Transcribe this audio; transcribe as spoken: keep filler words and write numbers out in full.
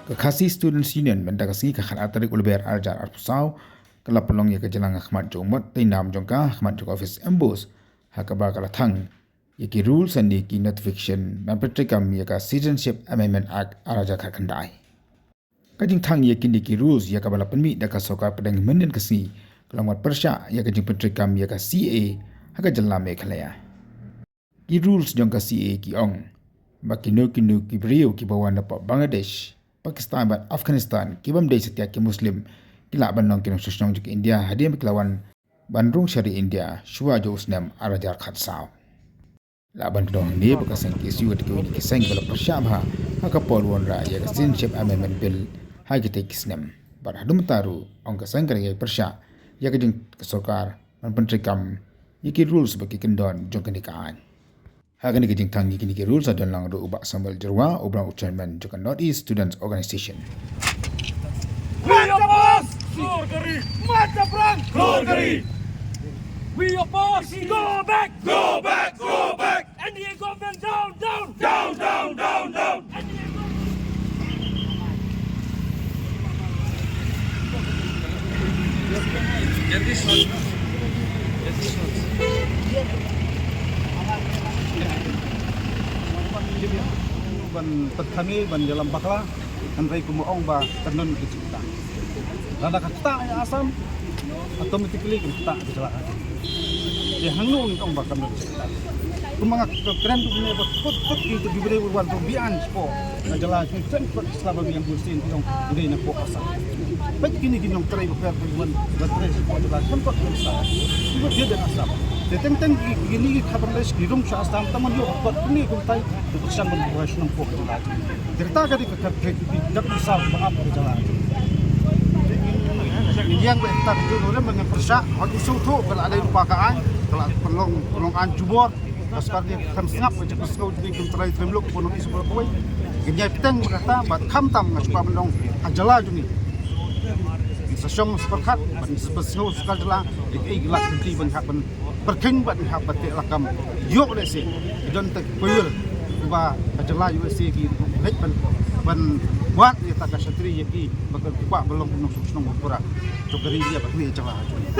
Ka Khasi Students Union mynta ka sngi ka khatar tarik u Lber arhajar arphew saw ka la pynlong ïa ka jingïalang ha khmat jong u mot tei nam jong ka ha khmat jong ka office MBOSE, ha kaba ka la thang ïa ki rules and ïa ki notification ban pyntreikam ïa ka Citizenship Amendment Act arhajar khatkhyndai. Ka jingthang ïa kine ki rules ïa kaba la pynmih da ka sorkar pdeng mynhynnin ka sngi ka long wat pyrshah ïa ka jingpyntreikam ïa ka CAA ha ka jylla Meghalaya. Ki rules jong ka CAA ki ong ba kino kino ki briew kiba wan na pop Bangladesh, Pakistan bad Afghanistan ki bym dei satia ki Muslim ki lah ban long ki nongshong shnong jong ka India hadien ba ki la wan ban rung sha ri India shuwa jong u snem arhajar khatsaw. Lah ban kdew hangne ba ka seng KSU ka dei kawei na ki seng ba la pyrshah bha ha ka por wanrah ïa ka Citizenship Amendment Bill ha kitei ki snem. Bad haduh mynta ruh ong ka seng ka dang ïai pyrshah ïa ka jing ka sorkar ban pyntreikam ïa ki rules bad ki kyndon jong kane ka aiñ. Ha kane ka jingthang ïa kine ki rules la don lang ruh u Bah Samuel Jyrwa uba long u chairman jong ka North East Students Organisation. We oppose! Klur ka ri! Mata perang! Klur ka ri! We oppose! Go back! Go back! Go back! NDA government down, down! Down, down, down, down! NDA government Get this one. Get this one. Ban pynthame ban ïalam bakla, hynrei kumba ong ba kan don ka jingktah. Lada ka ktah ïa Assam, automatically ka ktah ka jylla. Te hangno ngi ong ba kan don ka jingktah. Kumba nga kren kumne ba kut kut ki tu ki briew wan tu bian spo. Ka jylla ki kren kut sla ba bian busin ki ong dei na pok Assam. Peit kine ki nongtrei ba pher ba wan ba trei spo jylla kren kut kut sla. Ki ba dia da Assam. Te teng teng ki kine ki khabar leh ki rung sha Assam tang man ïoh kut kine kumtai. Te pyrshang ban buai shnong pok jylla. Te ta ka dei ka khat ka ki dak misal ba ap ka jylla. Yang ba ta ka jong rem ban pyrshah hot isu tu ka la dei rupa ka aiñ ka la pynlong pynlong aiñ jubor. Ka sorkar ka kham sngap ka jingpynsngew jong ki trai trai muluk ka nong isu ba kawei. Ka ñiai bteng ba kata bad khamtam nga sngewbha ban ong ha jylla jong ngi. Ngi sa shong sa pyrkhat bad ngi sa pynsngew sorkar jylla ïa kaei ka lad ka lynti ba ngi hap ban pyrkhing bad ngi hap ban teh lakam ïoh lehse ki don ta ki pyrshah ba ka jylla ïoh lehse ki leit ban ban wad ïa ta ka shatri ïa ki ba ka kwah ba long nongshong shnong ba pura. To ka ri ïa ba ngi jylla jong ngi.